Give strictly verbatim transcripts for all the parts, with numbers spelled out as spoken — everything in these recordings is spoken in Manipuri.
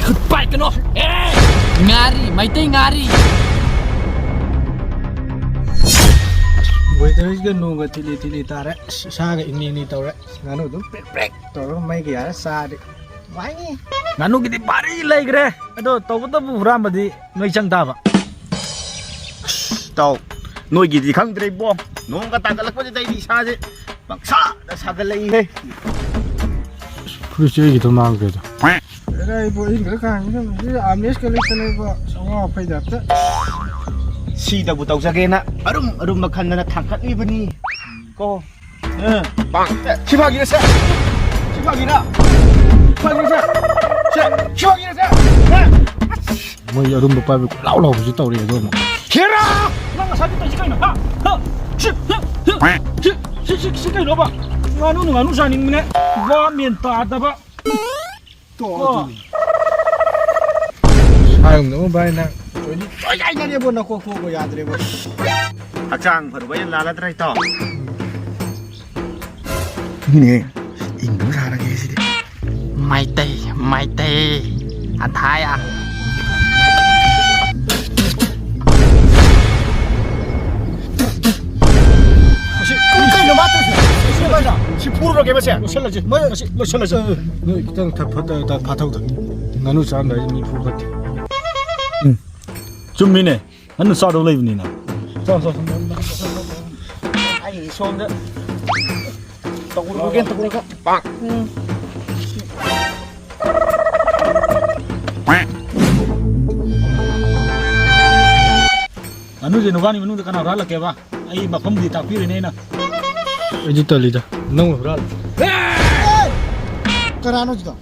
ꯈꯨꯠ ꯄꯥꯏ ꯀꯩꯅꯣ꯫ ꯑꯦ! ꯉꯥꯔꯤ, ꯃꯩꯇꯩ ꯉꯥꯔꯤ꯫ Weatherꯁꯤꯒ ꯅꯣꯡꯒ ꯊꯤꯠꯂꯤ ꯊꯤꯠꯂꯤ ꯇꯥꯔꯦ꯫ ꯑꯁ, ꯏꯁꯥꯒ ꯏꯪꯂꯤ ꯏꯪꯂꯤ ꯇꯧꯔꯦ꯫ ꯉꯥꯅꯨ ꯑꯗꯨꯝ ꯄ꯭ꯔꯦꯛ ꯄ꯭ꯔꯦꯛ ꯇꯧꯔꯒ ꯃꯩꯒ ꯌꯥꯔ ꯆꯥꯔꯗꯤ ꯅꯨꯡꯉꯥꯏꯅꯤ꯫ ꯉꯥꯅꯨꯒꯤꯗꯤ ꯚꯥꯔꯤ ꯂꯩꯈ꯭ꯔꯦ꯫ ꯑꯗꯣ ꯇꯧꯕꯇꯕꯨ ꯍꯨꯔꯥꯟꯕꯗꯤ ꯅꯣꯏ ꯆꯪ ꯇꯥꯕ꯫ ꯑꯁ, ꯏꯇꯥꯎ, ꯅꯣꯏꯒꯤꯗꯤ ꯈꯪꯗ꯭ꯔꯦ ꯏꯕꯣ꯫ ꯅꯣꯡꯒ ꯇꯥꯒꯠꯂꯛꯄꯁꯤꯗ ꯑꯩꯗꯤ ꯏꯁꯥꯁꯦ ꯄꯪꯁꯥꯗ ꯁꯥꯒꯠꯂꯛꯏꯍꯦ꯫ ꯐꯨꯔꯤꯠꯁꯦ ꯑꯩꯒꯤꯗ ꯃꯥꯡꯈ꯭ꯔꯦꯗ꯫ ꯑꯦꯔꯥ, ꯏꯕꯣ, ꯑꯩꯅ ꯈꯔ ꯀꯥꯡꯉꯤꯗ, ꯃꯁꯤ ꯑꯥꯝꯂꯦꯁꯀ ꯂꯩꯇꯅ, ꯏꯕꯣ, ꯁꯒꯣꯜ ꯐꯩꯗꯥꯛꯇ꯫ ꯁꯤꯗꯕꯨ ꯇꯧꯖꯒꯦꯅ ꯑꯔꯨꯝ ꯑꯔꯨꯝꯕ ꯈꯟꯗꯅ ꯊꯥꯡꯀꯠꯂꯤꯕꯅꯤ꯫ ꯀꯣ꯫ ꯑ꯫ ꯄꯥꯡ꯫ ꯑꯦ, ꯁꯤ ꯐꯥꯒꯤꯔ ꯁꯦ? ꯁꯤ ꯐꯥꯒꯤꯔ? ꯐꯥꯒꯤꯔ ꯁꯦ? ꯁꯦ, ꯁꯤ ꯐꯥꯒꯤꯔ ꯁꯦ? ꯑꯦ? ꯃꯣꯏ ꯑꯔꯨꯝꯕ ꯄꯥꯏꯕ ꯀꯣꯏꯂꯥꯎ ꯂꯥꯎꯕꯁꯨ ꯇꯧꯔꯛꯑꯦ ꯑꯗꯣ ꯑꯃꯨꯛ꯫ ꯍꯦꯔꯥ! ꯅꯪ ꯉꯁꯥꯏꯗꯤ ꯇꯧꯏꯁꯤ ꯀꯩꯅꯣ? ꯍꯥ? ꯍꯥ? ꯁꯤ, ꯁꯤ, ꯁꯤ, ꯁꯤ, ꯁꯤ, ꯁꯤ, ꯁꯤ ꯀꯩꯅꯣꯕ? ꯉꯥꯅꯨꯅ ꯉꯥꯅꯨ ꯆꯥꯅꯤꯡꯕꯅꯦ꯫ ꯚꯥꯞ ꯃꯦꯟ ꯇꯥꯗꯕ꯫ ꯇꯣꯛꯑꯣ ꯑꯣ꯫ ꯑꯗꯨꯗꯤ꯫ ꯍꯥꯏꯔꯝꯗꯧ ꯚꯥꯏ ꯅꯪ꯫ ꯂꯣꯏꯗꯤ ꯂꯣꯏ ꯀꯥꯏꯅꯔꯦꯕꯣ, ꯅꯀꯣꯛ ꯊꯣꯛꯑꯕꯣ ꯌꯥꯗ꯭ꯔꯦꯕꯣ꯫ ꯍꯛꯆꯥꯡ ꯐꯔꯨꯕ ꯌꯥꯝ ꯂꯥꯜꯂꯗ꯭ꯔꯥ ꯏꯇꯥꯎ? ꯃꯤꯅꯦ, ꯏꯪꯗꯕ ꯁꯥꯔꯒꯦ ꯁꯤꯗꯤ꯫ ꯃꯩꯇꯩ, ꯃꯩꯇꯩ, ꯑꯊꯥꯌꯥ꯫ ꯃꯁꯤ ꯀꯩꯅꯣ ꯃꯥ ꯇꯧꯔꯤꯁꯦ? ꯁꯤ ꯀꯩꯅꯣ? ꯁꯤ ꯐꯨꯔꯨꯔꯒꯦ ꯃꯁꯦ? ꯂꯣꯏꯁꯤꯜꯂꯁꯤ꯫ ꯃꯣꯏ ꯃꯁꯤ ꯂꯣꯏꯁꯤꯜꯂꯁꯤ꯫ ꯅꯣꯏ ꯈꯤꯇꯪ ꯊꯛ-, ꯐꯠ-, ꯇ-, ꯐꯥꯊꯧꯗ꯫ ꯉꯥꯅꯨ ꯆꯥꯔꯝꯗꯥꯏꯗ ꯃꯤ ꯐꯨ ꯐꯠꯇꯦ꯫ ꯎꯝ꯫ ꯆꯨꯝꯃꯤꯅꯦ꯫ ꯉꯥꯅꯨ ꯆꯥꯗꯧ ꯂꯩꯕꯅꯤꯅ꯫ ꯆꯥꯎ, ꯆꯥꯎ, ꯆꯥꯎ꯫ ꯑꯩ ꯁꯣꯝꯗ ꯇꯧꯔꯒꯦ, ꯇꯧꯔꯒ꯫ ꯎꯝ꯫ ꯉꯥꯅꯨꯁꯦ ꯅꯨꯕꯥꯅꯤ ꯃꯅꯨꯡꯗ ꯀꯅꯥ ꯍꯨꯔꯥꯜꯂꯛꯀꯦꯕ? ꯑꯩ ꯃꯐꯝꯗꯤ ꯇꯥꯛꯄꯤꯔꯦꯅꯦ ꯑꯩꯅ꯫ ꯑꯩꯗꯤ ꯇꯜꯂꯤꯗ꯫ ꯅꯪ ꯍꯨꯔꯥꯜꯂꯦ꯫ ꯀꯅꯥꯅꯣ ꯁꯤꯗꯣ?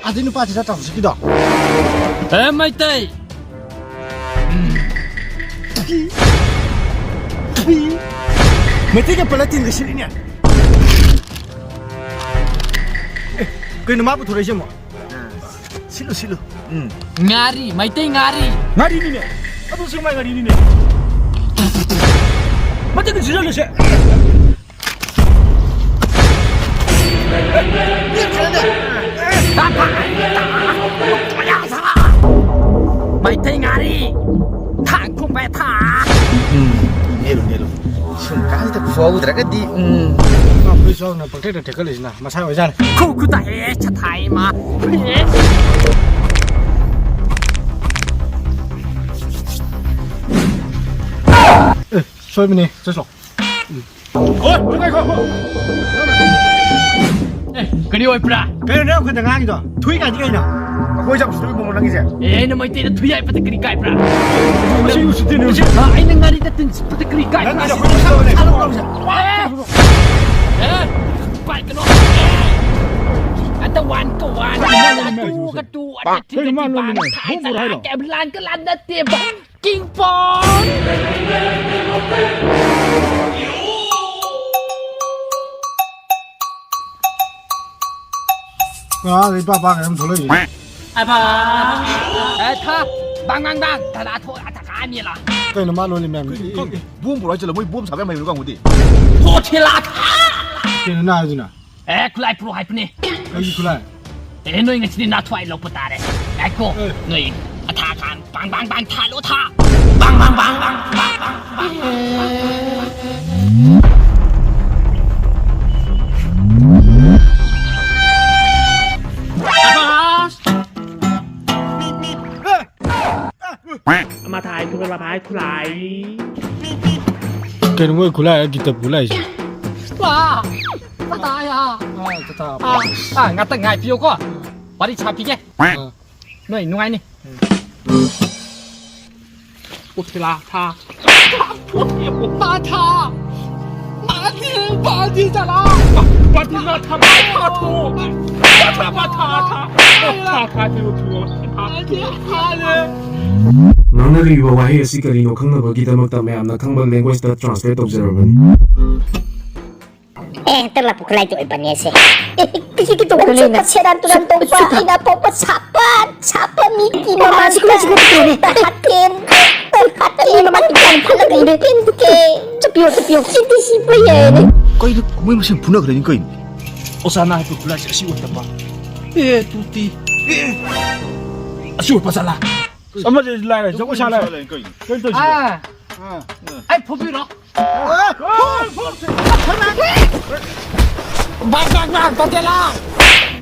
ꯑꯗꯨ ꯅꯨꯄꯥꯁꯤꯗ ꯇꯧꯁꯤꯀꯤꯗꯣ꯫ ꯑꯦ, ꯃꯩꯇꯩ! ꯃꯩꯇꯩꯒ ꯄꯜꯂ ꯇꯤꯟꯒ ꯁꯤꯠꯂꯤꯅꯦ꯫ ꯑꯦ, ꯀꯩꯅꯣ ꯃꯥ ꯄꯨꯊꯣꯔꯛꯏꯁꯦ ꯑꯃꯨꯛ? ꯁꯤꯠꯂꯨ, ꯁꯤꯠꯂꯨ꯫ ꯎꯝ꯫ ꯉꯥꯔꯤ, ꯃꯩꯇꯩ ꯉꯥꯔꯤ꯫ ꯉꯥꯔꯤꯅꯤꯅꯦ꯫ ꯑꯗꯨ ꯁꯤ ꯃꯥꯏ ꯉꯥꯔꯤꯅꯤꯅꯦ꯫ ꯃꯊꯛꯇ ꯁꯤꯖꯜꯂꯨꯁꯦ꯫ ꯁꯣꯛꯍꯧꯗ꯭ꯔꯒꯗꯤ, ꯎꯝ꯫ ꯃꯥ ꯐꯨꯔꯤꯠ ꯁꯣꯛꯅ ꯄꯪꯊꯦꯛꯇ ꯊꯦꯛꯀꯠꯂꯤꯁꯤꯅ ꯃꯁꯥ ꯑꯣꯏꯖꯥꯠꯅꯤ꯫ ꯈꯨ ꯈꯨ ꯇꯥꯏ, ꯑꯦ, ꯁꯥꯊꯥꯏ ꯃꯥ꯫ ꯑꯦ꯫ ꯑꯦ, ꯁꯣꯏꯕꯅꯦ, ꯆꯠꯂꯣ꯫ ꯑꯣꯏ, ꯉꯥꯏꯈꯣ, ꯉꯥꯏꯈꯣ꯫ ꯑꯦ, ꯀꯔꯤ ꯑꯣꯏꯕ꯭ꯔꯥ? ꯀꯩꯅꯣ ꯅꯪ ꯑꯩꯈꯣꯏꯗ ꯉꯥꯡꯉꯤꯗꯣ? ꯊꯨꯏ ꯀꯥꯏꯗꯤ ꯀꯩꯅꯣ? ꯑꯩꯈꯣꯏ ꯌꯥꯝ ꯁꯤꯗꯕ ꯃꯑꯣꯡ ꯅꯪꯒꯤꯁꯦ꯫ ꯑꯦ, ꯑꯩꯅ ꯃꯩꯇꯩꯗ ꯊꯨꯏ ꯍꯥꯏꯕꯗ ꯀꯔꯤ ꯀꯥꯏꯕ꯭ꯔꯥ? ꯃꯁꯤ ꯎꯁꯤꯠꯇꯦꯅꯦ, ꯃꯁꯤ꯫ ꯑ, ꯑꯩꯅ ꯉꯥꯔꯤꯗ ꯇꯤꯟ ꯁꯤꯠꯄꯗ ꯀꯔꯤ ꯀꯥꯏꯕ꯭ꯔꯥ? ꯅꯪꯒꯤꯁꯦ ꯑꯩꯈꯣꯏ ꯃꯁꯥ ꯑꯣꯏꯅ ꯁꯥꯟꯅꯕ ꯇꯧꯁꯦ꯫ ꯑꯦ, ꯄꯥꯏ ꯀꯩꯅꯣ꯫ ꯑꯗ ꯋꯥꯟ ꯀ ꯋꯥꯟ, ꯀ ꯇꯨ, ꯀ ꯇꯨ, ꯑꯗ ꯊ꯭ꯔꯤ ꯀ ꯊ꯭ꯔꯤ, ꯄꯥꯡ ꯊꯥꯏ ꯆꯂꯥ, ꯀꯦꯕ ꯂꯥꯟ ꯀ ꯂꯥꯟ ꯅꯠꯇꯦꯕ꯫ King pond! ꯑꯥ, ꯏꯄꯥ ꯄꯥ ꯀꯩꯅꯣꯝ ꯊꯣꯛꯂꯛꯏ꯫ ꯑꯕ! ꯑꯦ, ꯊꯥ! ꯕꯥꯡ, ꯕꯥꯡ, ꯕꯥꯡ! ꯊꯥ, ꯊꯥ, ꯊꯣꯛ, ꯊꯥ, ꯊꯥ, ꯃꯤ ꯂꯥ꯫ ꯀꯩꯅꯣ ꯃꯥ ꯂꯣꯜꯂꯤ ꯃꯌꯥꯝ? ꯈꯪꯗꯦ, ꯕꯣꯝ ꯄꯨꯔꯛꯑ ꯆꯠꯂꯣ, ꯃꯣꯏ ꯕꯣꯝ ꯁꯥꯕ ꯌꯥꯝ ꯍꯩꯕ ꯀꯥꯡꯕꯨꯗꯤ꯫ ꯍꯣ, ꯊꯦꯂꯥ ꯊꯥ! ꯀꯩꯅꯣ ꯅꯪ ꯍꯥꯏꯗꯨꯅ? ꯑꯦ, ꯈꯨꯠꯂꯥꯏ ꯄꯨꯔꯛꯑꯣ ꯍꯥꯏꯕꯅꯦ꯫ ꯀꯩꯒꯤ ꯈꯨꯠꯂꯥꯏ? ꯑꯦ, ꯅꯣꯏ ꯉꯁꯤꯗꯤ ꯅꯥꯊ꯭ꯋꯥꯏ ꯂꯧꯕ ꯇꯥꯔꯦ꯫ ꯉꯥꯏꯈꯣ, ꯑꯦ꯫ ꯅꯣꯏ ꯑꯊꯥ ꯈꯥꯟ, ꯕꯥꯡ, ꯕꯥꯡ, ꯕꯥꯡ, ꯊꯥꯜꯂꯣ, ꯊꯥ꯫ ꯕꯥꯡ, ꯕꯥꯡ, ꯕꯥꯡ, ꯕꯥꯡ꯫ ꯑꯕꯥꯁ! ꯑꯃ ꯊꯥꯏ, ꯈꯨꯠꯂꯥꯏ ꯄꯥꯏ, ꯈꯨꯠꯂꯥꯏ꯫ ꯀꯩꯅꯣ ꯃꯣꯏ ꯈꯨꯠꯂꯥꯏ ꯍꯥꯏꯔ ꯒꯤꯇ ꯈꯨꯠꯂꯥꯏꯁꯦ? ꯋꯥ! ꯇꯇꯥ ꯌꯥ! ꯑꯥ, ꯇꯇꯥ꯫ ꯑꯥ, ꯑꯥ, ꯉꯥꯛꯇꯪ ꯉꯥꯏꯕꯤꯌꯨꯀꯣ꯫ ꯋꯥꯔꯤ ꯁꯥꯕꯤꯒꯦ꯫ ꯑꯥ꯫ ꯅꯣꯏ ꯅꯨꯡꯉꯥꯏꯅꯤ꯫ ꯎꯠꯈꯤꯂꯥ ꯊꯥ꯫ ꯃꯥ ꯊꯥ꯫ ꯃꯥꯗꯤ, ꯃꯥꯗꯤ ꯆꯂꯥ꯫ ꯃꯥꯗꯤ ꯃꯥ ꯊꯥ, ꯃꯥ ꯊꯥ ꯊꯣ꯫ ꯃꯥ ꯊꯥ, ꯃꯥ ꯊꯥ, ꯊꯥ꯫ ꯊꯥ, ꯊꯥ, ꯊꯤꯔꯣ, ꯊꯤꯔꯣ꯫ ꯊꯥ, ꯊꯥ꯫ ꯉꯥꯡꯅꯔꯤꯕ ꯋꯥꯍꯩ ꯑꯁꯤ ꯀꯔꯤꯅꯣ ꯈꯪꯅꯕꯒꯤꯗꯃꯛꯇ ꯃꯌꯥꯝꯅ ꯈꯪꯕ language ꯇ translate ꯇꯧꯖꯔꯕꯅꯤ꯫ ꯑꯦ, ꯍꯦꯛꯇ ꯂꯥꯛꯄ ꯈꯨꯠꯂꯥꯏꯗꯣ ꯑꯣꯏꯕꯅꯦꯁꯦ꯫ ꯑꯦ, ꯄꯤꯁꯤꯒꯤ ꯇꯧꯕꯅꯦ꯫ ꯁꯦꯔꯥꯟ ꯇꯨꯔꯥꯟ ꯇꯧꯕ, ꯑꯩꯅ ꯑꯄꯣꯛꯄ ꯁꯥꯄꯠ, ꯁꯥꯄꯠ ꯃꯤꯒꯤ ꯃꯃꯥꯡꯗ ꯍꯥꯇꯦꯟ, ꯍꯥꯇꯦꯟ ꯃꯃꯥꯡꯗ ꯌꯥꯝ ꯐꯠꯂꯛꯂꯤꯅꯦ꯫ ꯄꯦꯟꯗꯦ꯫ ꯆꯠꯄꯤꯌꯣ, ꯆꯠꯄꯤꯌꯣ꯫ ꯁꯤꯗꯤ ꯁꯤꯕ ꯌꯥꯏꯅꯦ꯫ ꯀꯩꯅꯣ ꯃꯣꯏ ꯃꯁꯦꯟ ꯐꯨꯅꯈ꯭ꯔꯦꯅꯦ ꯀꯩꯅꯣ? ꯑꯣꯖꯥꯅ ꯍꯥꯏꯕ ꯈꯨꯠꯂꯥꯏꯁꯦ ꯑꯁꯤ ꯑꯣꯏꯗꯕ꯫ ꯑꯦ, ꯇꯨꯇꯤ꯫ ꯑꯦ, ꯑꯁꯤ ꯑꯣꯏꯕ ꯖꯥꯠꯂꯥ? ꯑꯃꯗꯤ ꯂꯥꯏꯔ ꯖꯒꯣꯏ ꯁꯥ ꯂꯩꯔꯦ꯫ ꯀꯩꯅꯣ ꯇꯧꯔꯤꯁꯤꯕꯣ? ꯑꯥ꯫ ꯑꯥ꯫ ꯑꯩ ꯐꯨꯕꯤꯔꯣ꯫ ꯑꯥ! ꯄꯥꯛ ꯄꯥꯛ ꯄꯥꯛ ꯇꯣꯇꯦꯂꯥ!